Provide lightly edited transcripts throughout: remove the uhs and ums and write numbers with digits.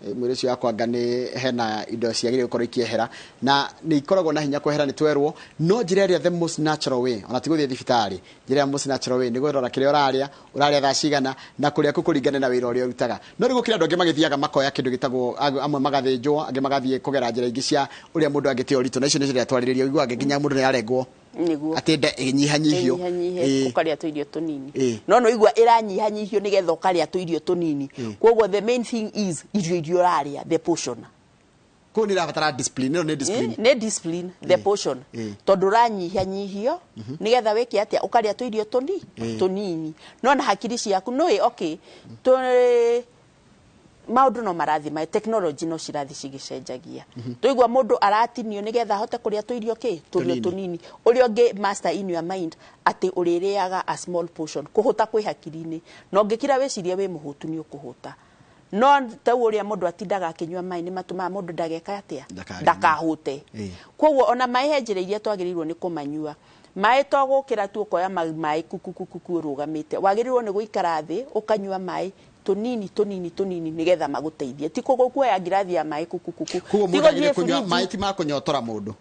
Mwĩrĩ ũcio wakwa anga nĩ hena indo ciagĩrĩire gũkorwo ikĩehera na nĩ ikoragwo na hinya kwehera, nĩ twerwo no njĩra ĩrĩa the most natural way, ona ti gũthiĩ thibitarĩ, njĩra ya most natural way nĩ kũrora kĩrĩa ũrarĩa, ũrarĩa thaa cigana, na kũrĩa kũkũringane na wĩra ũrĩa ũrutaga. No rĩu gũkĩrĩ andũ angĩ magĩthiaga makoya kĩndũ gĩtagwo, amwe magathĩnjwo, angĩ magathiĩ kũgera njĩra ingĩ cia ũrĩa mũndũ angĩte ũritũ, na icio nĩcio ndĩratwarĩrĩria. Ũiguaga nginya mũndũ nĩ arengwo atĩ nda ĩnyihanyihio. Ĩnyihanyihe. Ũkarĩa tũirio tũnini. No no igua ĩranyihanyihio nĩgetha ũkarĩa tũirio tũnini. Koguo the main thing is irio iria ũrarĩa, the portion. Kũu nĩ irabatara discipline, ĩno nĩ discipline. Nĩ discipline, the portion. Tondũ ũranyihanyihio nĩgetha wĩke atĩa? Ũkarĩa tũirio tũnini, no na hakiri ciaku nĩũĩ, okay, tũ maũndũ no marathiĩ ma technology, no cirathiĩ cigĩcenjagia. Tũigua mũndũ aratinio nĩgetha ahote kũrĩa tũirio kĩ tũirio Tũnini. Tũnini. Ũrĩa ũngĩ master in your mind atĩ ũrĩrĩaga a small portion, kũhũta kwĩ hakiri-inĩ, na ũngĩkira wĩcirie wĩ mũhũtu nĩ ũkũhũta. No tau ũrĩa mũndũ atindaga akĩnyua maĩ nĩ matũmaga mũndũ ndageka atĩa? Ndakarĩme. Ndakahũte. Koguo ona maĩ he njĩra iria twagĩrĩirwo nĩ kũmanyua. Maĩ to gũkĩra tu ũkoya maĩ kukukukuku ũrũgamĩte. Wagĩrĩirwo nĩ gũikara thĩ ũkanyua maĩ tũnini tũnini tũnini nĩgetha magũteithie, ti kuoya ngirathi ya maĩ kukukuku. Koguo Ti mũndũ gũthiĩ agĩrĩire kũnyua fridge. maĩ ti ma kũnyotora mũndũ,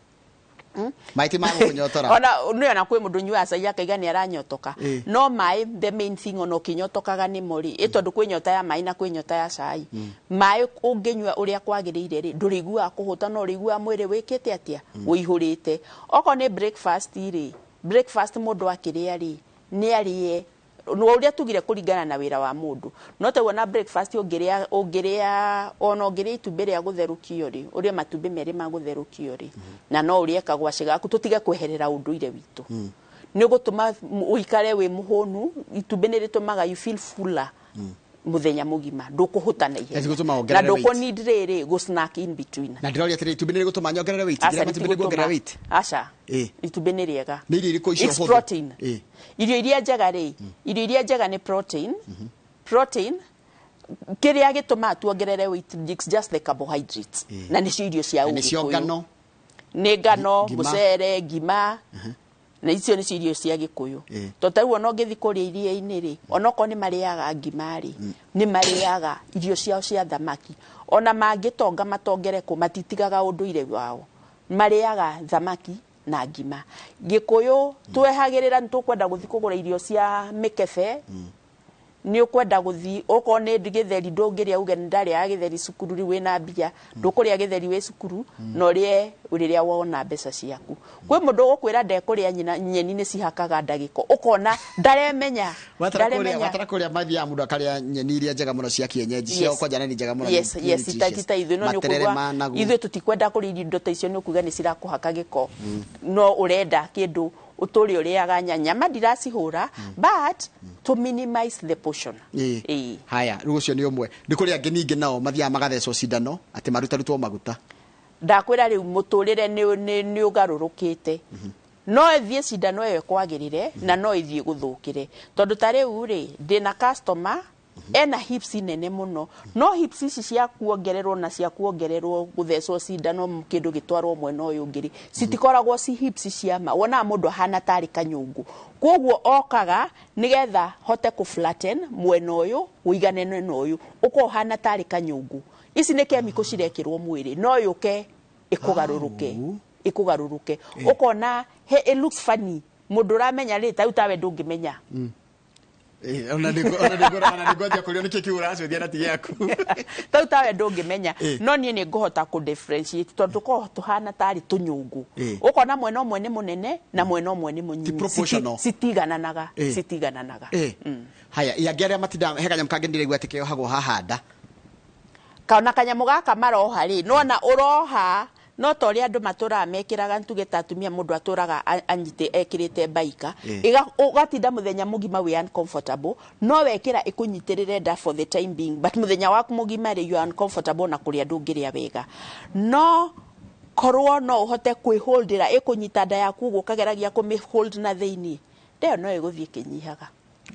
maĩ ti ma gũkũnyotora. Ona nĩ ona kwĩ mũndũ nyuaga cai akaiga nĩ aranyotoka. No maĩ, the main thing, ona ũkĩnyotokaga nĩmo rĩ, ĩ tondũ kwĩ nyota ya maĩ na kwĩ nyota ya cai. Maĩ ũngĩnyua ũrĩa kwagĩrĩire rĩ, ndũrĩiguaga kũhũta, no ũrĩiguaga mwĩrĩ wĩkĩte atĩa? Wĩihũrĩte. Okorwo nĩ breakfast rĩ, breakfast mũndũ akĩrĩa rĩ, nĩ arĩe no ũrĩa tugire kũringana na wĩra wa mũndũ. No taguo na breakfast, ũngĩrĩa ona ũngĩrĩa itumbĩ rĩa gũtherũkio rĩ, ũrĩe matumbĩ merĩ ma gũtherũkio rĩ, na no ũrĩe kagwacĩ gaku. Tũtige kweherera ũndũire witũ. Nĩ ũgũtũma ũikare wĩ mũhũnu. Itumbĩ nĩ rĩtũmaga you feel fuller mũthenya mũgima, ndũkũhũta na ihenya. Gũtũma na wongerere ndũkũ weight. need rĩrĩ gũ snack in between. Na ndĩroria atĩrĩ, itumbĩ nĩ rĩgũtũma nyongerere weight? Aca, Ngĩrĩa matumbĩ nĩ kuongerera rĩtigũtũma. weight? Aca. Itumbĩ nĩ rĩega. Nĩ irio irĩkũ icio It's hũthũ? protein. Irio iria njega rĩ, irio iria njega nĩ protein. Protein kĩrĩa gĩtũmaga tuongerere weight, it's just the carbohydrates, na nĩcio irio cia Na nĩcio Ũgĩkũyũ. ngano. Nĩ ngano, Ngima. mũcere, ngima, na icio nĩcio irio cia Gĩkũyũ. To tarĩu ona ũngĩthiĩ kũrĩa iria-inĩ rĩ, onokorwo nĩ marĩaga ngima rĩ, nĩ marĩaga irio ciao cia thamaki. Ona mangĩtonga matongere kũ, matitigaga ũndũire wao, marĩaga thamaki na ngima. Gĩkũyũ twehagĩrĩra nĩ tũkwenda gũthiĩ kũgũra irio cia mĩkebe. Nĩ ũkwenda gũthiĩ okorwo nĩ gĩtheri, ndũngĩrĩa uge nĩ ndarĩaga gĩtheri cukuru, rĩu wĩna mbia. Ndũkũrĩa gĩtheri wĩ cukuru na ũrĩe rĩrĩa wona mbeca ciaku. Kwĩ mũndũ ũgũkwĩra ndekũrĩa nyina, nyeni nĩ cihakaga ndagĩko, ũkona ndaremenya. Watara kũrĩa Ndaremenya. Watara kũrĩa mathiaga mũndũ akarĩa nyeni iria njega mũno cia kienyeji cia kwanja, na nĩ njega mũno. Nĩ nutritious. Ta ithuĩ no nĩ Materere ũkũigua ma nagu. Ithuĩ tũtikwenda kũrĩa indo ta icio, nĩ ũkuga nĩ cirakũhaka gĩko. No ũrenda kĩndũ ũtũre ũrĩaga nyama ndiracihũra, but to minimize the portion. Haya, rĩu ũcio nĩ ũmwe. Nĩ kũrĩ angĩ ningĩ nao mathiaga magathecwo cindano atĩ marutarutwo maguta. Ndakwĩra rĩu mũtũrĩre nĩ ũgarũrũkĩte. No ĩthiĩ cindano ĩyo ĩkwagĩrĩre na no ĩthiĩ gũthũkĩre, tondũ ta rĩu rĩ, ndĩna customer ena hips nene mũno, no hips ici cia kuongererwo na cia kuongererwo gũthecwo cindano kĩndũ gĩtwarwo mwena ũyũ ũngĩ rĩ, citikoragwo ci hips cia ma. Wonaga mũndũ ahana tarĩ kanyũngũ. Koguo okaga nĩgetha hote kũ flatten mwena ũyũ ũiganane na ũyũ, ũkorwo ũhana tarĩ kanyũngũ. Ici nĩ chemical cirekĩrwo mwĩrĩ, no yũke ĩkũgarũrũke. Au. Ĩkũgarũrũke, ũkona he, it looks funny. Mũndũ ũramenya rĩ, ta rĩu tawe ndũngĩmenya. Ona nĩ ngwanjia kũrio nĩkĩ kĩu ũracũthia na ti gĩaku. Tau tawe ndũngĩmenya. No niĩ nĩ ngũhota kũ differentiate tondũ tũkoragwo tũhana tarĩ tũnyũngũ. Ũkona mwena ũmwe nĩ mũnene na mwena ũmwe nĩ mũnyinyi. Proportional. Citigananaga. Citigananaga. Haya, angĩ arĩa matinda he kanyamũ kangĩ ndĩraigua atĩ keohagwo haha nda. Kana kanyamũ gaka maroha rĩ, nona ũroha no ta ũrĩa andũ matũraga mekĩraga, ntuge ta atumia, mũndũ atũraga anyite ekĩrĩte mbaika. Ũgatinda mũthenya mũgima wĩ uncomfortable. No wekĩra ĩkũnyitĩrĩre nda for the time being, but mũthenya waku mũgima rĩ, you are uncomfortable na kũrĩa ndũngĩrĩa wega. No korwo no ũhote kwĩholdĩra, ĩkũnyita nda yaku ũguo, ũkageragia kũmĩ hold na thĩiniĩ, nda ĩyo no ĩgũthiĩ ĩkĩnyihaga.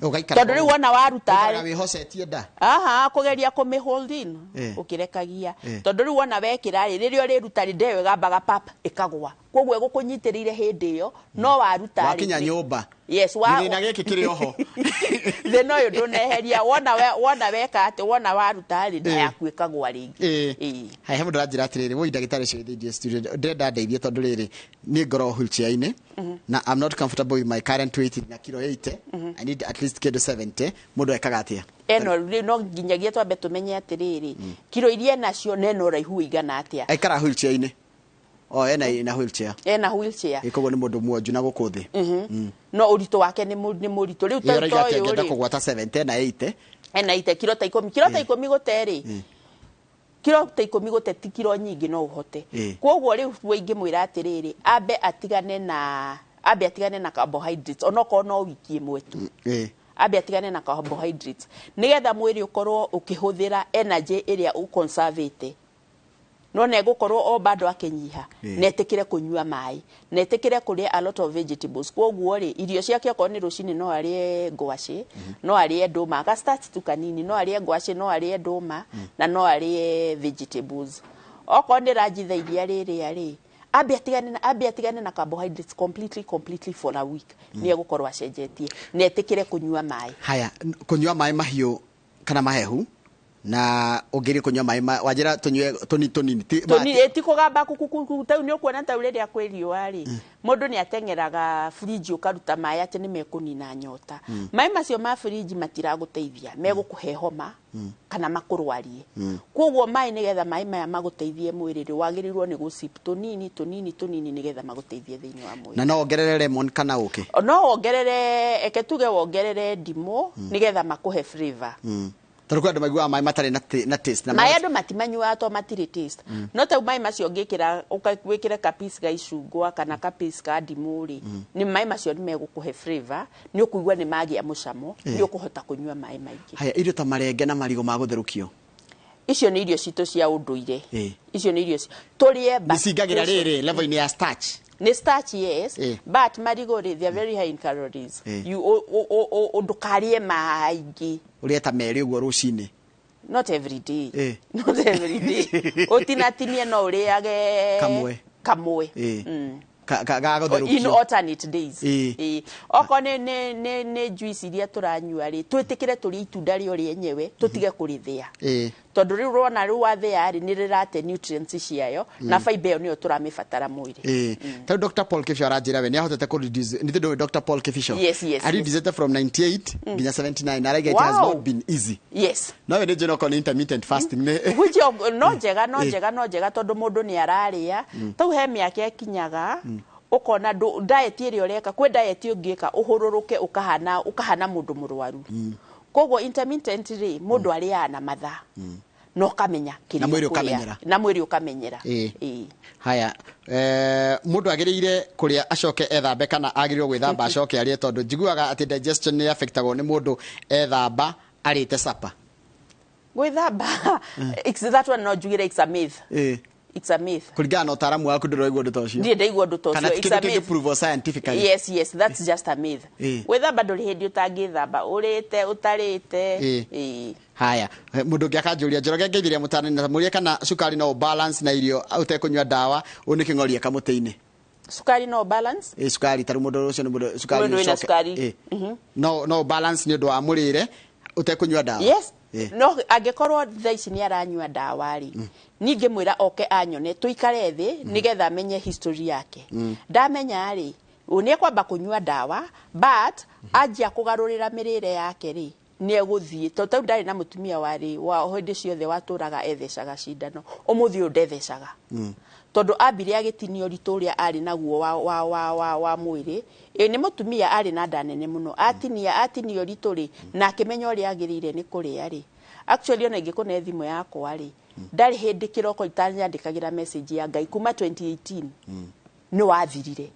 Ũgaikara Tondũ rĩu wona waruta ũgaikaraga wĩhocetie nda. Aha, kũgeria kũmĩ hold in ũkĩrekagia. Tondũ rĩu wona wekĩra rĩ, rĩrĩa ũrĩruta rĩ, nda ĩyo ĩgambaga pap, ĩkagwa. Koguo ĩgũkũnyitĩrĩire hĩndĩ ĩyo, no waruta rĩ, wakinya nyũmba. Yes, wa Gĩthĩna gĩkĩ kĩrĩ oho. Thĩna ũyũ ndũneheria. Wona wona weka atĩ wona waruta rĩ, nda yaku ĩkagwa rĩngĩ. Ĩĩ. Hai, he mũndũ aranjĩra atĩrĩrĩ, woi ndagĩtarĩ ũcio wĩ thĩinĩ studio, ndĩrenda ndeithie tondũ rĩrĩ niĩ ngoragwo wheelchair-inĩ na I'm not comfortable with my current weight na kilo 80. I need at least kĩndũ 70. Mũndũ ekaga atĩa? Eno rĩu no nginyagia twambe tũmenye atĩrĩrĩ, kiro iria enacio nena ũraihu ũigana atĩa. Aikara wheelchair-inĩ o ena ina wheelchair. Ena wheelchair. Ĩ, koguo nĩ mũndũ mwonju na gũkũ thĩ. No ũritũ wake nĩ mũritũ rĩu. Ĩ, Ta ũraiga atĩ ũyũ angĩenda rĩ, kũgwata 70 na 80. Ena ite kiro ta 10, kiro ta 10 gũte rĩ, kiro ta 10 gũte ti kiro nyingĩ, no ũhote. Koguo rĩu we ingĩmwĩra atĩrĩrĩ, ambe atigane na carbohydrates onokorwo no wiki ĩmwe tu. Ambe atigane na carbohydrates nigetha mwĩrĩ ũkorwo ũkĩhũthĩra energy ĩrĩa ũconservĩte, no na egũkorwo o bado akĩnyiha. Na etĩkĩre kũnyua maĩ na etĩkĩre kũrĩa a lot of vegetables. Koguo rĩ, irio ciake okorwo nĩ rũcinĩ, no arĩe ngwacĩ, no arĩe ndũma, ga starch tu kanini, no arĩe ngwacĩ, no arĩe ndũma na no arĩe vegetables. Okorwo nĩ ranji thaa iria rĩrĩa rĩ, ambe atigane na carbohydrates completely, completely for a week, nĩ egũkorwo acenjetie. Na etĩkĩre kũnyua maĩ. Haya, kũnyua maĩ mahiũ kana mahehu, na ũngĩrĩ kũnyua maĩ wanjĩra tũnyue tũnini tũnini Tũni ti kũgamba kukukuku tau. Nĩ ũkuona tau rĩrĩa kwĩ riũa rĩ, mũndũ nĩ ateng'eraga fridge ũkaruta maĩ atĩ nĩ mekũnina nyota. Maĩ macio ma fridge matiragũteithia, megũkũhe homa kana makũrwarie. Koguo maĩ, nĩgetha maĩ maya magũteithie mwĩrĩ rĩ, wagĩrĩirwo nĩ gũsip tũnini tũnini tũnini nĩgetha magũteithie thĩinĩ wa mwĩrĩ. Na no ongerere lemon kana ũkĩ? No wongerere, eke tuge wongerere ndimũ nĩgetha makũhe flavor. Tondũ kwĩ andũ maiguaga maĩ matarĩ na taste na maĩ andũ matimanyuaga to matirĩ taste. No tau maĩ macio ũngĩkĩra wĩkĩre kapiece ga icungwa kana kapiece ka ndimũ rĩ, nĩ maĩ macio nĩ megũkũhe flavor, nĩ ũkũigua nĩ magĩa mũcamo, nĩ ũkũhota kũnyua maĩ maingĩ. Haya, irio ta marenge na marigũ ma gũtherũkio? Icio nĩ irio citũ cia ũndũire. Icio nĩ irio tũrĩe, but nĩ cingagĩra rĩrĩ level-inĩ ya starch. Nĩ starch, yes. But marigũ rĩ, they are very high in calories. You ndũkarĩe maingĩ. Ũrĩe ta merĩ ũguo rũcinĩ. Not every day. Not every day. Ũtinatinie, no ũrĩage Kamwe. Kamwe. Ga In gũtherũkio. alternate days. Okorwo nĩ juice iria tũranyua rĩ, twĩtĩkĩre tũrĩe itunda rĩo rĩenyewe, tũtige kũrĩthĩa, tondũ rĩu rwona rĩu wathĩa rĩ, nĩ rĩrate nutrients ciayo na fiber ĩyo nĩyo tũramĩbatara mwĩrĩ. Tarĩu Dr. Paul Kibicho aranjĩra we nĩ ahotete kũ reduce, nĩ tondũ Dr. Paul Kibicho Yes. areducete from 98 nginya 79, na araiga it has not been easy. No we nĩ njũĩ okorwo nĩ intermittent fasting nĩ Which no njega, no njega, no njega, tondũ mũndũ nĩ ararĩa tau he mĩaka ĩkinyaga ũkona diet ĩrĩa ũreka, kwĩ diet ũngĩka ũhũrũrũke ũkahana mũndũ mũrwaru. Koguo intermittent rĩ, mũndũ arĩaga na mathaa na ũkamenya kĩrĩa Na mwĩrĩ ũkũrĩa. Ũkamenyera. Na mwĩrĩ ũkamenyera. Haya, mũndũ agĩrĩire kũrĩa acoke ethambe kana agĩrĩirwo gwĩthamba acoke arĩe? Tondũ njiguaga atĩ digestion nĩ affectagwo nĩ mũndũ ethamba arĩte supper. Gwĩthamba, it's that one no njugire it's a myth. It's a myth. Kũringana na ũtaaramu waku, ndũraigua ũndũ ta ũcio? Ndirĩ ndaigua ũndũ ta Kana ũcio. ti It's a kĩndũ kĩngĩ myth. prove scientifically? Yes, that's just a myth. Gwĩthamba ndũrĩ hĩndĩ ũtangĩthamba, ũrĩte ũtarĩte. Haya, mũndũ ũngĩ akanjũria, Njoroge ngeithirie mũtana na mũrie kana cukari no balance na irio ũtekũnyua ndawa. Ũyũ nĩ kĩng'oria kamũtĩ-inĩ. Cukari no balance. Ĩ, cukari tarĩu mũndũ ũcio nĩ mũndũ cukari Mũndũ wĩna cukari. No balance nĩ ũndũ wa mũrĩre ũtekũnyua ndawa? Yes. No angĩkorwo thaa ici nĩ aranyua ndawa rĩ, ningĩ mwĩra oke anyone, tũikare thĩ nĩgetha amenye history yake. Ndamenya rĩ, nĩ ekwamba kũnyua ndawa, but anjia kũgarũrĩra mĩrĩre yake rĩ, nĩ egũthiĩ. Tondũ tau ndarĩ na mũtumia warĩ wa hĩndĩ ciothe watũraga ethecaga cindano, ũmũthĩ ũyũ ndethecaga, tondũ ambire agĩtinia ũritũ ũrĩa arĩ naguo wa mwĩrĩ. Ĩ, nĩ mũtumia arĩ na nda nene mũno, atinia ũritũ rĩ, na akĩmenya ũrĩa agĩrĩire nĩ kũrĩa rĩ. Actually, ona ingĩkũne thimũ yakwa rĩ, ndarĩ hĩndĩ kĩroko itanyandĩkagĩra message ya Ngai kuma 2018. Nĩ wathirire.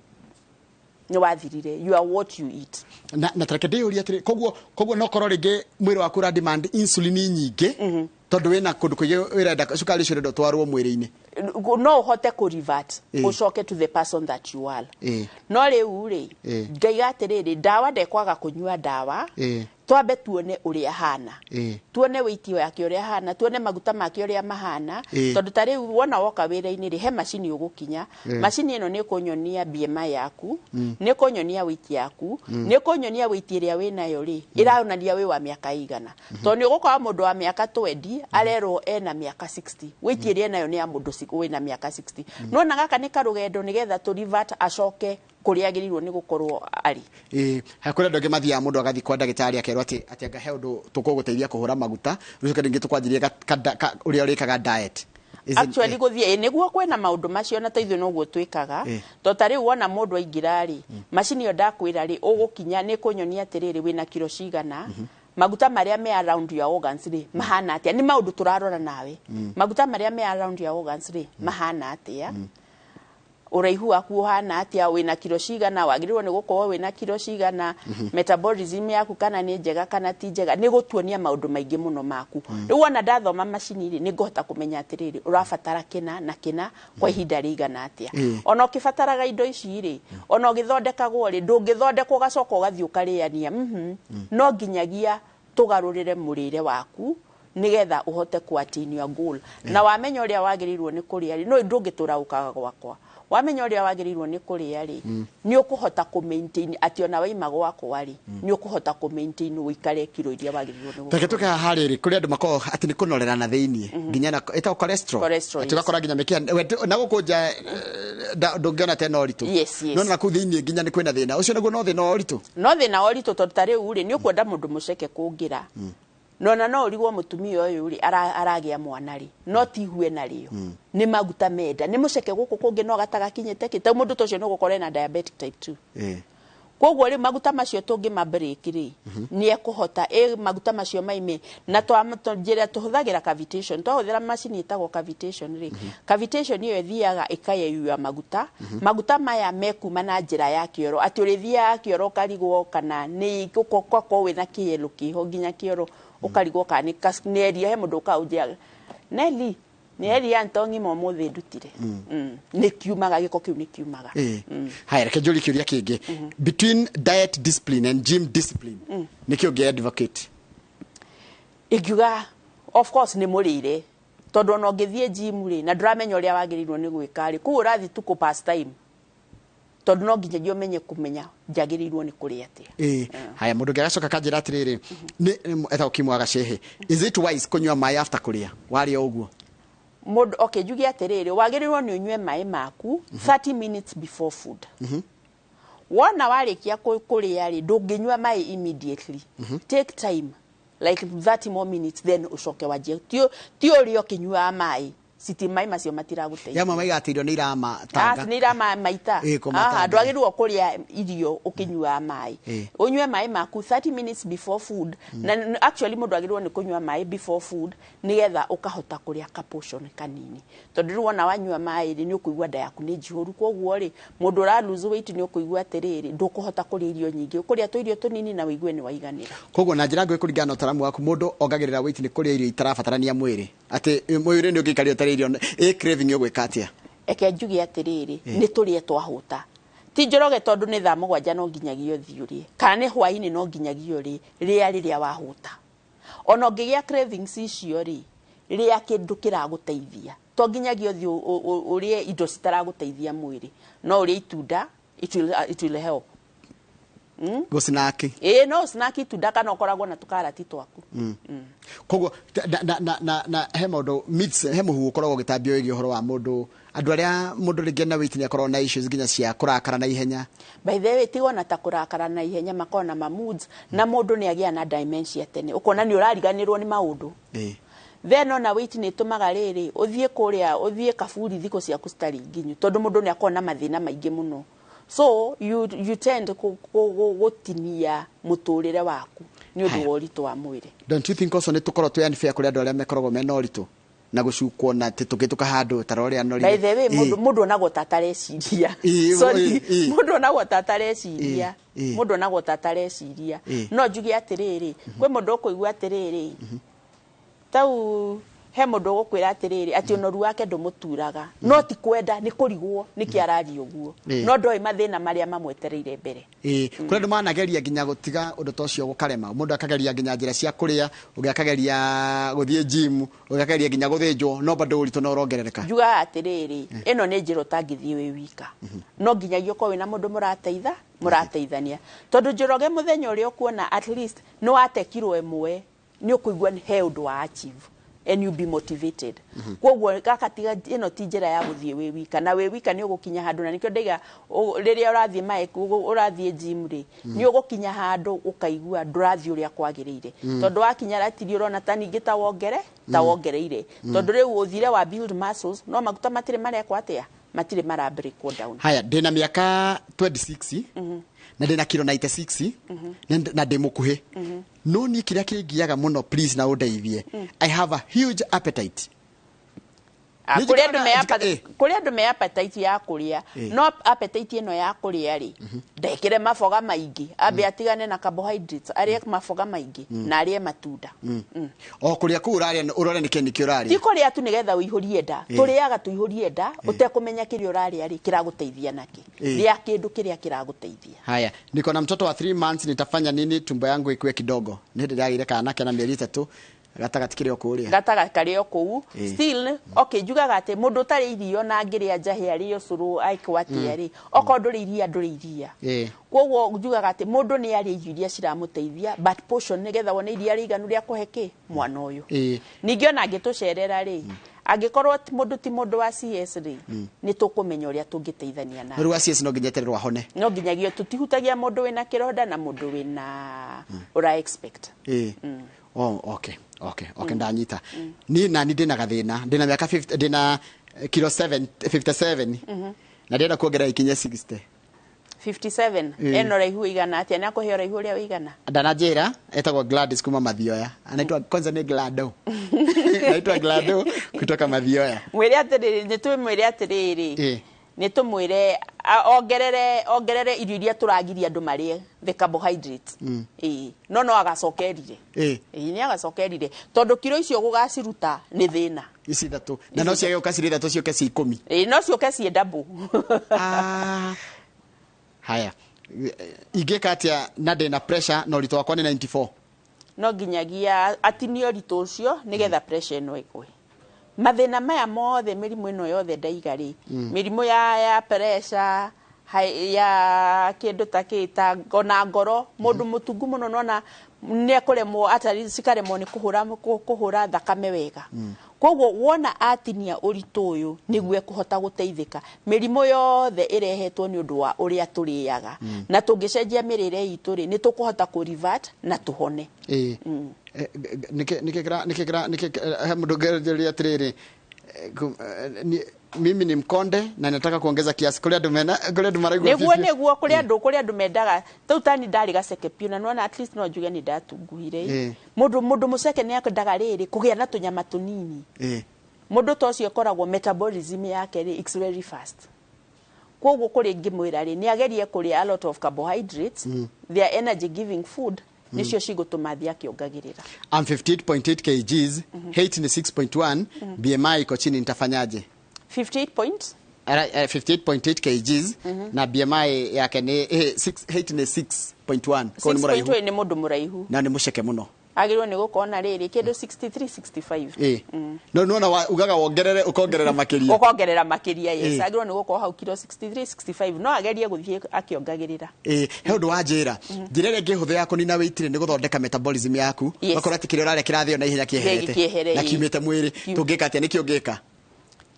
You are what you eat. Na tareke ndĩyũrie atĩrĩ, koguo no korwo rĩngĩ mwĩrĩ waku ũra demand insulin nyingĩ tondũ wĩna kũndũ kũingĩ ũrenda cukari ũcio ũrenda ũtwarwo mwĩrĩ-inĩ. No ũhote kũ revert, ũcoke to the person that you are. No rĩu rĩ, ngaiga atĩrĩrĩ, ndawa ndekwaga kũnyua ndawa. Twambe tuone ũrĩa hana, tuone weight yake ũrĩa hana, tuone maguta make ũrĩa mahana, tondũ ta rĩu wona woka wĩra-inĩ rĩ, he macini ũgũkinya. Macini ĩno nĩ ĩkũnyonia BMI yaku, nĩ ĩkũnyonia weight yaku, nĩ ĩkũnyonia weight ĩrĩa wĩnayo rĩ ĩronania wĩ wa mĩaka igana, tondũ nĩ ũgũkora mũndũ wa mĩaka 20 arerwo ena mĩaka 60, weight ĩrĩa enayo nĩ ya mũndũ wĩna mĩaka 60. Nona gaka nĩ karũgendo nĩgetha tũ revert acoke kũrĩa agĩrĩirwo nĩ gũkorwo arĩ. Ĩĩ, kũrĩ andũ angĩ mathiaga, mũndũ agathiĩ kwa ndagĩtarĩ akerwo atĩ anga he ũndũ tũkũgũteithia kũhũra maguta, rĩu rĩngĩ tũkwanjĩrie ũrĩa ũrĩkaga diet. Actually gũthiĩ nĩguo kwĩna maũndũ macio na ta ithuĩ noguo twĩkaga, to ta rĩu wona mũndũ aingĩra rĩ, macini ĩyo ndakwĩra rĩ, ũgũkinya nĩ kũnyonia atĩrĩrĩ, wĩna kiro cigana, maguta marĩa me around your organs rĩ mahana atĩa. Nĩ maũndũ tũrarora nawe, maguta marĩa me around your organs rĩ mahana atĩa, ũraihu waku ũhana atĩa, wĩna kiro cigana, wagĩrĩirwo nĩ gũkorwo wĩna kiro cigana, metabolism yaku kana nĩ njega kana ti njega. Nĩ gũtuonia maũndũ maingĩ mũno maku. Rĩu wona ndathoma macini rĩ, nĩ ngũhota kũmenya atĩrĩrĩ, ũrabatara kĩna na kĩna kwa ihinda rĩigana atĩa. Ona ũkĩbataraga indo ici rĩ, ona ũgĩthondekagwo rĩ, ndũngĩthondekwo ũgacoka ũgathiĩ ũkarĩania. No nginyagia tũgarũrĩre mũrĩre waku nigetha uhote ku attain your goal. Na wamenya ũrĩa wagĩrĩirwo nĩ kũrĩa rĩ, no ndũngĩtũra ũkaga gwakwa. Wamenya ũrĩa wagĩrĩirwo nĩ kũrĩa rĩ, nĩ ũkũhota kũ maintain atĩ ona waima gwakwa rĩ, nĩ ũkũhota kũ maintain ũikare kiro iria wagĩrĩirwo nĩ Reke tũke haha rĩrĩ, kũrĩ andũ makoragwo atĩ nĩ kũnorera na thĩiniĩ nginya na ĩtagwo cholesterol. Cholesterol, atĩ ũgakora nginya mĩkiha na gũkũ nja ndũngĩona ta ĩna ũritũ. Yes. No na kũu thĩiniĩ nginya nĩ kwĩna thĩna ũcio, naguo no thĩna wa ũritũ. No thĩna wa ũritũ, tondũ ta rĩu rĩ, nĩ ũkwenda mũndũ mũceke kũngĩra nona no ũrigwo mũtumia ũyũ rĩ aragĩa mwana rĩ, no ti ihu ena rĩo, nĩ maguta menda, nĩ mũceke gũkũ kũngĩ no gatagakinyĩte kĩ ta mũndũ ta ũcio nĩ ũgũkora ena diabetic type 2. Koguo rĩ, maguta macio tũngĩma break rĩ, nĩ ekũhota maguta macio maime na njĩra tũhũthagĩra cavitation. Twahũthĩra macini ĩtagwo cavitation rĩ, cavitation ĩyo ĩthiaga ĩkayeyua maguta. Maguta maya mekuma na njĩra ya kĩoro, atĩ ũrĩthiaga kĩoro ũkarigwo kana nĩ ũgakorwo wĩna kĩelo kĩho nginya kĩoro ũkarigwo kana nĩ area. He mũndũ ũkaũnjĩra, "Neli, nĩ area ntong'ima ũmũthĩ ndutire." Nĩ kiumaga, gĩko kĩu nĩ kiumaga. Haya, reke njũrie kĩũria kĩngĩ. Between diet discipline and gym discipline, nĩkĩ ũngĩ advocate? Ingiuga of course nĩ mũrĩre, tondũ ona ũngĩthiĩ gym rĩ na ndũramenya ũrĩa wagĩrĩirwo nĩ gwĩka rĩ, kũu ũrathiĩ tu kũ pass time, tondũ no nginyagia ũmenye kũmenya njagĩrĩirwo nĩ kũrĩa atĩa. Ĩĩ. Haya, mũndũ ũngĩ agacoka kanjĩra atĩrĩrĩ, nĩ etagwo Kimwa Gacehe, is it wise kũnyua maĩ after kũrĩa, warĩa ũguo? Mũndũ, okay, njuge atĩrĩrĩ, wagĩrĩirwo nĩ ũnyue maĩ maku 30 minutes before food. Wona warĩkia kũrĩa rĩ, ndũngĩnyua maĩ immediately. Take time like 30 more minutes, then ũcoke wanjie. Ti ũrĩa ũkĩnyuaga maĩ citi, maĩ macio matiragũteithia. Yamwe maiga atĩ irio nĩ iramatanga. Nĩ iramaita. Ĩĩ, kũmatanga. Ndwagĩrĩirwo kũrĩa irio ũkĩnyuaga maĩ. Ũnyue maĩ maku 30 minutes before food. Na actually mũndũ agĩrĩirwo nĩ kũnyua maĩ before food nĩgetha ũkahota kũrĩa ka portion kanini, tondũ rĩu wona wanyua maĩ rĩ, nĩ ũkũigua nda yaku nĩ njihũru. Koguo rĩ, mũndũ ũra lose weight nĩ ũkũigua atĩrĩrĩ, ndũkũhota kũrĩa irio nyingĩ, ũkũrĩa tũirio tũnini na ũigue nĩ waiganĩra. Koguo na njĩra nguhĩ, kũringana na ũtaramu waku, mũndũ ongagĩrĩra weight nĩ kũrĩa irio itarabatarania mwĩrĩ, atĩ mwĩrĩ nĩ ũngĩikaria ũtarĩ irio, ĩ craving ũgwĩka atĩa? Eke njuge atĩrĩrĩ, nĩ tũrĩe twahũta. Ti njoroge tondũ nĩ thaa 7 no nginyagia ũthiĩ ũrĩe, kana nĩ hwaĩ-inĩ no nginyagia ũrĩe. Rĩa rĩrĩa wahũta. Ona ũngĩgĩa cravings icio rĩ, rĩa kĩndũ kĩragũteithia. To nginyagia ũthiĩ ũrĩe indo citaragũteithia mwĩrĩ, no ũrĩe itunda, it will help. Gũcinaki. Ĩĩ, no snack itunda kana ũkoragwo na tũkarati twaku. Koguo na he maũndũ myths, he mũhuhu ũkoragwo ũgĩtambio wĩgiĩ ũhoro wa mũndũ, andũ arĩa mũndũ rĩngĩ na weight nĩ akoragwo na issues nginya cia kũrakara na ihenya. By the way, tigona ta kũrakara na ihenya, makoragwo na ma moods, na mũndũ nĩ agĩa na dementia tene, ũkona nĩ ũrariganĩrwo nĩ maũndũ. Then ona weight nĩ ĩtũmaga rĩrĩ ũthiĩ kũrĩa, ũthiĩ kaburi thikũ ciaku citarĩ nginyu, tondũ mũndũ nĩ akoragwo na mathĩna maingĩ mũno, so you tend gũtinia mũtũrĩre waku nĩ ũndũ Haya. wa ũritũ wa mwĩrĩ. Don't you think also nĩ tũkorwo twĩ unfair kũrĩ andũ arĩa mekoragwo mena ũritũ na gũcukwo na atĩ tũngĩtũka handũ ta ũrĩa norire? By the way, mũndũ onagwo ta atareciria. Sorry, mũndũ onagwo ta atareciria. Mũndũ onagwo ta atareciria. No njuge atĩrĩrĩ, kwĩ mũndũ ũkũigua atĩrĩrĩ, tau He mũndũ ũgũkwĩra atĩrĩrĩ, atĩ ũnoru wake ndũmũturaga, no ti kwenda, nĩ kũrigwo nĩkĩ araria ũguo. No ndoĩ mathĩna marĩa mamwetereire mbere. Ĩĩ, kũrĩ andũ manageria nginya gũtiga ũndũ ta ũcio gũkarema. Mũndũ akageria nginya njĩra cia kũrĩa, ũngĩ akageria gũthiĩ gym, ũngĩ akageria nginya gũthĩnjwo, no bado ũritũ no ũrongerereka. Njugaga atĩrĩrĩ, ĩno nĩ njĩra ũtangĩthiĩ wĩ wika, no nginyagia ũkorwo wĩna mũndũ mũrateithania, tondũ Njoroge, mũthenya ũrĩa ũkuona at least nĩ wate kiro 1, nĩ ũkũigua he ũndũ wa achieve and you be motivated. Koguo gaka tiga, ĩno ti njĩra ya gũthiĩ wĩ wika, na wĩ wika nĩ ũgũkinya handũ, na nĩkĩo ndaiga rĩrĩa ũrathiĩ mae ũrathiĩ gym rĩ, nĩ ũgũkinya handũ ũkaigua ndũrathiĩ ũrĩa kwagĩrĩire, tondũ wakinya ratiri ũrona ta ningĩ ta wongereire, tondũ rĩu ũthire wa build muscles, no maguta matirĩ marekwo atĩa, matirĩ mara break down. Haya, ndĩna mĩaka 26 na ndĩna kiro 96 na ndĩ mũkuhĩ, no niĩ kĩrĩa kĩngiaga mũno, please na ũndeithie, I have a huge appetite. Nĩ Kũrĩ andũ me kũrĩ andũ me appetite ya kũrĩa, no appetite ĩno ya kũrĩa rĩ, ndekĩre maboga maingĩ, ambe atigane na carbohydrates, arĩe maboga maingĩ na arĩe matunda. O kũrĩa kũu ũrarĩa, ũrore nĩkĩ ti ũrarĩa. Kũrĩa tu nĩgetha ũihũrie nda. Tũrĩaga tũihũrie nda ũtekũmenya kĩrĩa ũrarĩa rĩ kĩragũteithia nakĩ. Rĩa kĩndũ kĩrĩa kĩragũteithia. Haya, niko na mtoto wa 3 months, nitafanya nini tumbo yangu ikue kidogo? Nĩ hĩndĩ ndagĩire kana kena mĩeri 3, gatagatĩ kĩrĩ o kũrĩa. Gatagatĩ karĩ o kũu. Still okay, njugaga atĩ mũndũ ũtarĩ irio na angĩrĩa njahĩ, arĩo cũrũ, aikwo atĩa rĩ, okorwo ndũrĩ iria, ndũrĩ iria. Koguo njugaga atĩ mũndũ nĩ arĩe irio iria ciramũteithia, but portion, nĩgetha wone iria rĩiganu rĩa kũhe kĩ mwana ũyũ. Ningĩ ona angĩtũcerera rĩ, angĩkorwo mũndũ ti mũndũ wa CS rĩ, nĩ tũkũmenya ũrĩa tũngĩteithania nake. Rĩu wa CS no nginya etererwo ahone? No nginyagia, tũtihutagia mũndũ wĩna kĩronda na mũndũ wĩna ũra expect. Ĩĩ. Oh, okay, ndanyita. Niĩ nani ndĩna gathĩna, ndĩna mĩaka 50, ndĩna kilo 7 57 na ndĩrenda kuongerera ikinye 60. 57? Ena ũraihu ũigana atĩa? Nĩ akũhe ũraihu ũrĩa ũigana? Ndananjĩra etagwo Gladys kuma Mathioya, anaitwa kwanza ni Glado, naitwa Glado kutoka Mathioya. Mwĩre atĩrĩrĩ, nĩ twĩmwĩre atĩrĩrĩ, nĩ tũmwĩre ongerere irio iria tũragiria andũ marĩe, the carbohydrates. Ĩĩ, no no agacoka erire. Ĩĩ, nĩ agacoka erire, tondũ kiro icio gũgaciruta nĩ thĩna. Ici ithatũ, na no ciage gũka cirĩ ithatũ, ciũke ci 10. Ĩĩ, no ciũke ciĩ double. Ah. Haya, ingĩka atĩa na ndĩna pressure na ũritũ wakwa nĩ 94? No nginyagia atinie ũritũ ũcio nĩgetha pressure ĩno ĩgwe. Mathĩna maya mothe, mĩrimũ ĩno yothe ndaiga rĩ, mĩrimũ ya pressure, ya kĩndũ ta kĩ ta ona ngoro, mũndũ mũtungu mũno nona nĩ ekũremwo atari cikaremwo nĩ kũhũra thakame wega. Koguo wona atinia ũritũ ũyũ nĩguo ekũhota gũteithĩka. Mĩrimũ yothe ĩrehetwo nĩ ũndũ wa ũrĩa tũrĩaga, na tũngĩcenjia mĩrĩre itũ rĩ, nĩ tũkũhota kũ revert na tũhone. Ĩĩ. Nĩkĩ he mũndũ ngĩrĩria atĩrĩrĩ, mimi ni mkonde na nataka kuongeza kiasi. Kũrĩ andũ mena, kũrĩ andũ maraigua Nĩguo. bibi. Nĩguo, kũrĩ andũ mendaga tau tani ndarĩ gaceke piũ, na nĩwona at least no njuge nĩ ndatunguhire. Mũndũ mũceke nĩ akwendaga rĩrĩ kũgĩa na tũnyama tũnini. Mũndũ ta ũcio ĩkoragwo metabolism yake rĩ, it's very fast. Koguo kũrĩ ngĩmwĩra rĩ, nĩ agerie kũrĩa a lot of carbohydrates, their energy giving food, nĩcio cigũtũma thiĩ akĩongagĩrĩra. I'm 58.8 kgs, height ni 6.1, BMI iko chini, nitafanyaje? 58 point 58.8 kgs na BMI yake ni 6, height ni 6.1, koguo nĩ mũraihu. 6.2 nĩ mũndũ mũraihu. Na nĩ mũceke mũno. Agĩrĩirwo nĩ gũkorwo na rĩrĩ kĩndũ 63, 65. Ĩĩ, no nĩwona ugaga wongerere, ũkongerera makĩria. Ũkongerera makĩria, yes. Agĩrĩirwo nĩ gũkorwo hau kiro 63, 65, no agerie gũthiĩ akĩongagĩrĩra. Ĩĩ, he ũndũ wa njĩra, njĩra ĩrĩa ĩngĩhũthũ ya kũnina weight rĩ, nĩ gũthondeka metabolism yaku. Ũgakorwo atĩ kĩrĩa ũrarĩa kĩrathĩo na ihenya, kĩeherete Kĩehere, na ĩĩ. kiumĩte mwĩrĩ. Tũngĩka atĩa? Nĩkĩ ũngĩka?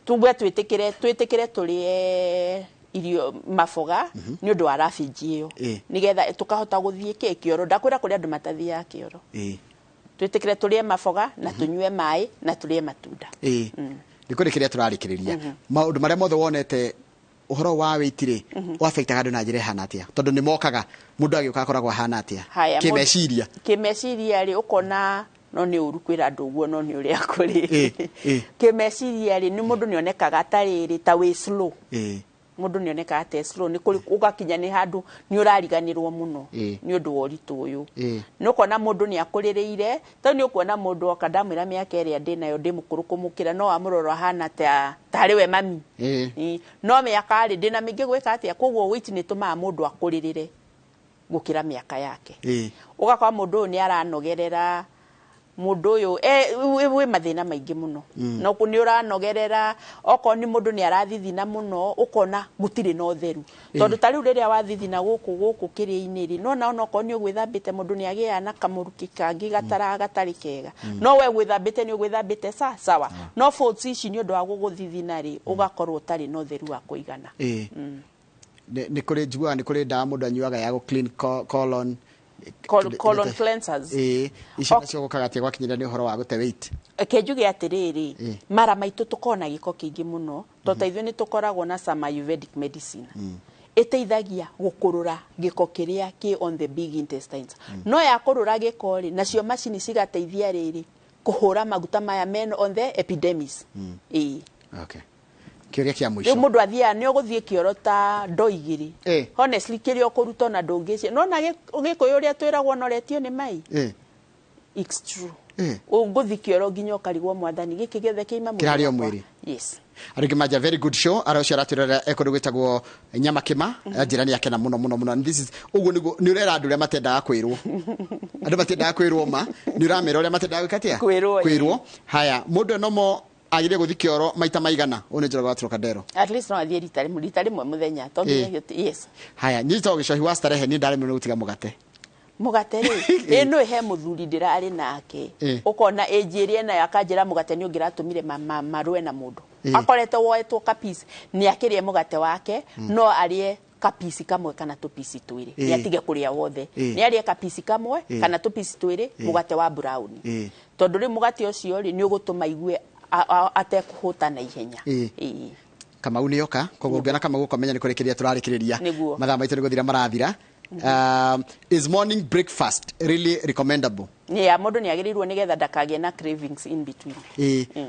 Tuge twĩtĩkĩre tũrĩe irio maboga nĩ ũndũ wa roughage ĩyo, nĩgetha tũkahota gũthiĩ kĩ kĩoro. Ndakwĩra kũrĩ andũ matathiaga kĩoro. Twĩtĩkĩre tũrĩe maboga na tũnyue maĩ na tũrĩe matunda. Ĩĩ, nĩ kũrĩ kĩrĩa tũrarĩkĩrĩria, maũndũ marĩa mothe wonete ũhoro wa weight rĩ, ũaffectaga andũ na njĩra ĩhana atĩa? Tondũ nĩ mokaga, mũndũ agĩũka akoragwo ahana atĩa? Haya, kĩmeciria. Kĩmeciria rĩ, ũkona no nĩ ũru kwĩra andũ ũguo, no nĩ ũrĩa kũrĩ. Kĩmeciria rĩ, nĩ mũndũ nĩ onekaga ta rĩrĩ ta wĩ slow. Mũndũ nĩ onekaga ta e slow, nĩ kũrĩ ũgakinya nĩ handũ nĩ ũrariganĩrwo mũno nĩ ũndũ wa ũritũ ũyũ. Nĩ ũkona mũndũ nĩ akũrĩrĩire, tondũ nĩ ũkuona mũndũ oka ndamwĩra mĩaka ĩrĩa ndĩnayo ndĩ mũkũrũ kũmũkĩra, no wamũrora ahana ta tarĩ we mami. No mĩaka rĩ, ndĩna mĩingĩ gwĩka atĩa? Koguo weight nĩ ĩtũmaga mũndũ akũrĩrĩre gũkĩra mĩaka yake. Ũgakora mũndũ ũyũ nĩ aranogerera, mũndũ ũyũ wĩ mathĩna maingĩ mũno. No nĩ ũranogerera, okorwo nĩ mũndũ nĩ arathithina mũno, ũkona gũtirĩ na ũtheru. Tondũ ta rĩu rĩrĩa wathithina gũkũ gũkũ kĩrĩa-inĩ rĩ, nona onokorwo nĩ ũgwĩthambĩte, mũndũ nĩ agĩaga na kamũrukĩ kangĩ gatarĩ kega. No we gwĩthambĩte nĩ ũgwĩthambĩte sawa. No folds ici nĩ ũndũ wa gũgũthithina rĩ, ũgakorwo ũtarĩ na ũtheru wa kũigana. Nĩ kũrĩ njiguaga nĩ kũrĩ ndawa mũndũ anyuaga ya gũ clean colon. Colon cleansers. Icio nacio gũkaga atĩa gwakinyĩra nĩ ũhoro wa gũte weight? Reke njuge atĩrĩrĩ, mara maitũ tũkoragwo na gĩko kĩingĩ mũno, tondũ ta ithuĩ nĩ tũkoragwo na some Ayurvedic medicine. Ĩteithagia gũkũrũra gĩko kĩrĩa kĩ on the big intestines. No yakũrũra gĩko rĩ, nacio macini cigateithia rĩrĩ kũhũra maguta maya men on the epidermis. Okay. Kĩũria kĩa mũico. Rĩu mũndũ athiaga nĩ ũgũthiĩ kĩoro ta ndoo igĩrĩ. Honestly, kĩrĩa ũkũruta ona ndũngĩcia. Nona Gĩkũyũ ũrĩa twĩragwo noretio nĩ mai? It's true. Ũngũthiĩ kĩoro nginya ũkarigwo mwathani gĩkĩ gĩothe kĩima mwĩrĩ Kĩrarĩ o wakwa. mwĩrĩ. Yes. Arĩngĩ manja very good show. Ara ũcio aratwĩrora ekũndũ gwĩtagwo Nyamakĩma. Njĩra nĩ akena mũno mũno mũno. And this is ũguo nĩguo nĩ ũrera andũ arĩa matendaga kwĩrwo. Andũ matendaga kwĩrwo ma, nĩ ũramera ũrĩa matendaga gwĩka atĩa? Kwĩrwo, ĩĩ. Kwĩrwo. Haya, mũndũ enomo agĩrĩire gũthiĩ kĩoro maita maigana? Ũyũ nĩ Njoroge wa Trocadero. At least no athiĩ rita rĩmwe, rita rĩmwe mũthenya. To nginya yes. Haya, niĩ njĩtagwo Gĩcohi wa Starehe, niĩ ndaremirwo nĩ gũtiga mũgate. Mũgate rĩ, ĩ no he mũthuri ndĩrarĩ nake. Ũkona age ĩrĩa enayo akanjĩra mũgate nĩ ũngĩratũmire marũe na mũndũ. Akoretwo woetwo kapisi, nĩ akĩrĩe mũgate wake, no arĩe kapisi kamwe kana tũpici twĩrĩ. Nĩ atige kũrĩa wothe. Nĩ arĩe kapisi kamwe kana tũpici twĩrĩ, mũgate wa brown. Tondũ rĩu mũgate ũcio rĩ, nĩ ũgũtũma aigue atekũhũta na ihenya. Kamau nĩ oka, koguo ũngĩona Kamau ũkamenya nĩ kũrĩkĩrĩria tũrarĩkĩrĩria. Nĩguo. Mathaa maitũ nĩ gũthira marathira. Is morning breakfast really recommendable? Yeah, mũndũ nĩ agĩrĩirwo nĩgetha ndakagĩe na cravings in between.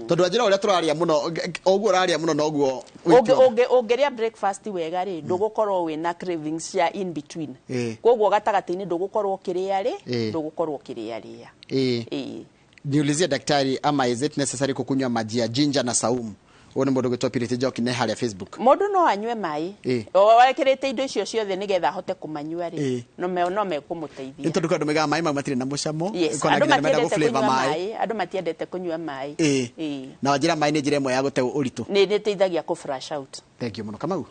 Tondũ anjĩra ũrĩa tũraria mũno, ũguo ũraria mũno noguo Ũngĩrĩa breakfast wega rĩ, ndũgũkorwo wĩna cravings cia in between. Koguo gatagatĩ-inĩ ndũgũkorwo ũkĩrĩa rĩ, ndũgũkorwo ũkĩrĩa rĩa. Niulizie daktari ama is it necessary kukunywa maji ya ginger na saumu? Uyu nĩ mũndũ ũgwĩtwo Purity Njoki nĩ harĩa Facebook. Mũndũ no anyue maĩ. O wekĩrĩte indo icio ciothe nĩgetha ahote kũmanyua rĩ, no mekũmũteithia. Nĩ tondũ kwĩ andũ maigaga maĩ mau matirĩ na mũcamo, Yes, kona andũ nginya nĩ menda matiendete gũ-flavor kũnyua maĩ. maĩ, andũ matiendete kũnyua maĩ. Na wanjĩra maĩ nĩ njĩra ĩmwe ya gũte ũritũ. Nĩ ĩteithagia kũ flush out. Thank you mũno Kamau.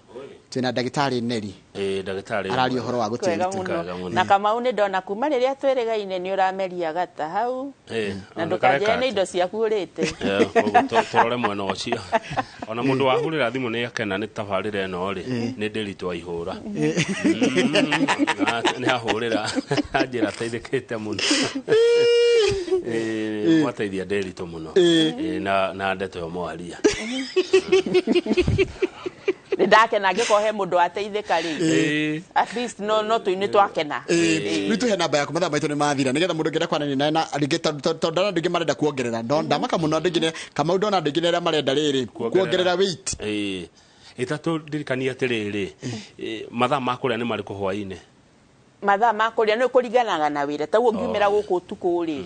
Twĩna ndagĩtarĩ Neri. Ndagĩtarĩ. Araria ũhoro wa gũte Kwega ũritũ. mũno. Kwega mũno. Na Kamau nĩ ndona kuma rĩrĩa twĩrĩgaine nĩ ũrameria gata hau. Na Ona ndũkanjĩre kareka nĩ indo ciaku ũrĩte. Koguo tũrore mwena ũcio. Ona mũndũ wahũrĩra thimũ nĩ akena nĩ tabarĩra ĩno rĩ, nĩ ndĩritũ aihũra. Nĩ ahũrĩra, anjĩra ateithĩkĩte mũno. Mwateithia ndĩritũ mũno. Na ndeto ĩyo mwaria. Nĩ ndakena angĩkorwo he mũndũ wateithĩka rĩ. At least no tũinĩ twakena. Rĩu tũhe namba yaku, mathaa maitũ nĩ mathira, nĩgetha mũndũ ũngĩenda kwaranĩria nawe na rĩngĩ tondũ ndona andũ aingĩ marenda kuongerera. Ndamaka mũno andũ aingĩ Kamau ndona andũ aingĩ nĩ arĩa marenda rĩrĩ, kuongerera weight. Ĩtatũ ndirikania atĩrĩrĩ, mathaa ma kũrĩa nĩ marĩkũ hwaĩ-inĩ? Mathaa ma kũrĩa nĩ kũringanaga na wĩra. Ta ũguo ngiumĩra gũkũ ũtukũ rĩ,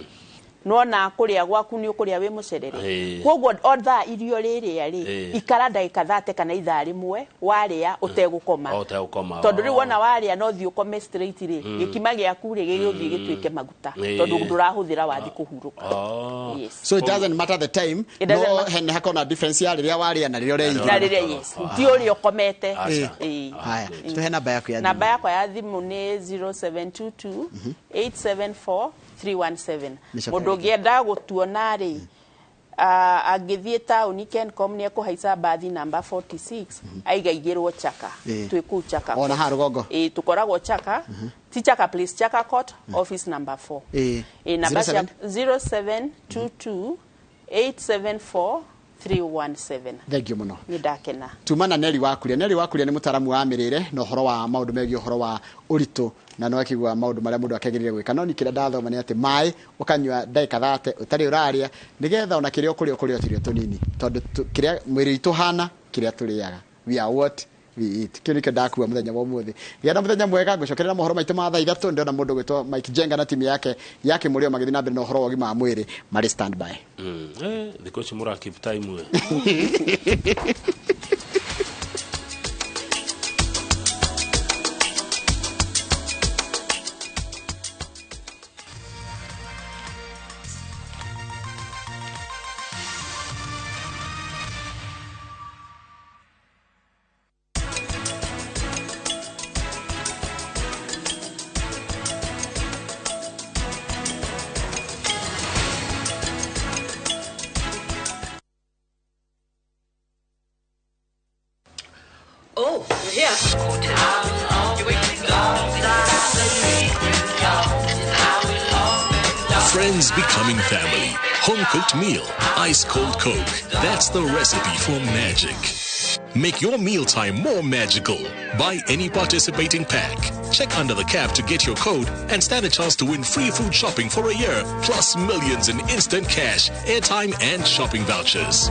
nona kũrĩa gwaku nĩ ũkũrĩa wĩ mũcerere. Koguo o thaa irio rĩrĩa rĩ, ikara ndagĩka 30 kana ithaa rĩmwe warĩa ũtegũkoma. O ũtegũkoma. Tondũ rĩu wona warĩa no thiĩ ũkome straight rĩ, gĩkima gĩaku rĩ gĩgũthiĩ gĩtuĩke maguta. Tondũ ndũrahũthĩra wathi kũhurũka. Yes. So it doesn't matter the time, It doesn't no matter. hene hakorwo na difference ya rĩrĩa warĩa na rĩrĩa ũreigua. Na rĩrĩa, yes. Ti ũrĩa ũkomete. Aca. Haya, tũhe namba yaku ya thimũ. Namba yakwa ya thimũ nĩ 0722 874 317. Nĩ Mũndũ ũngĩenda gũtuona rĩ, angĩthiĩ taũni Kencom nĩ ekũhaica mbathi namba 46, aigaigĩrwo Chaka. Twĩ kũu Chaka Ona Court. haha rũgongo? Tũkoragwo Chaka. Ti Chaka Place, Chaka Court, office number 4. Namba Zero cia seven? 0722 874 317. Thank you mũno. Nĩ ndakena. Tuma na Neri Wakuria. Neri Wakuria nĩ mũtaaramu wa mĩrĩre na ũhoro wa maũndũ megiĩ ũhoro wa ũritũ, na no akigua maũndũ marĩa mũndũ akĩagĩrĩire gwĩka. No niĩ kĩrĩa ndathoma nĩ atĩ maĩ ũkanyua ndagĩka 30 ũtarĩ ũrarĩa, nĩgetha ona kĩrĩa ũkũrĩa ũkũrĩa tũirio tũnini, tondũ kĩrĩa mwĩrĩ witũ ũhana, kĩrĩa tũrĩaga. We are what we eat. Kĩu nĩkĩo ndakua mũthenya wa ũmũthĩ. Gĩa na mũthenya mwega, ngũcokerera mohoro maitũ ma thaa 3. Ndĩrona mũndũ gwĩtwo Mike Jenga na timu yake ya Kĩmũrĩo magĩthiĩ na mbere na ũhoro wa ũgima wa mwĩrĩ marĩ standby. Thikũ ici mũra keep time we. Oh, you're here. Friends becoming family. Home-cooked meal. Ice cold Coke. That's the recipe for magic. Make your mealtime more magical. Buy any participating pack. Check under the cap to get your code and stand a chance to win free food shopping for a year, plus millions in instant cash, airtime, and shopping vouchers.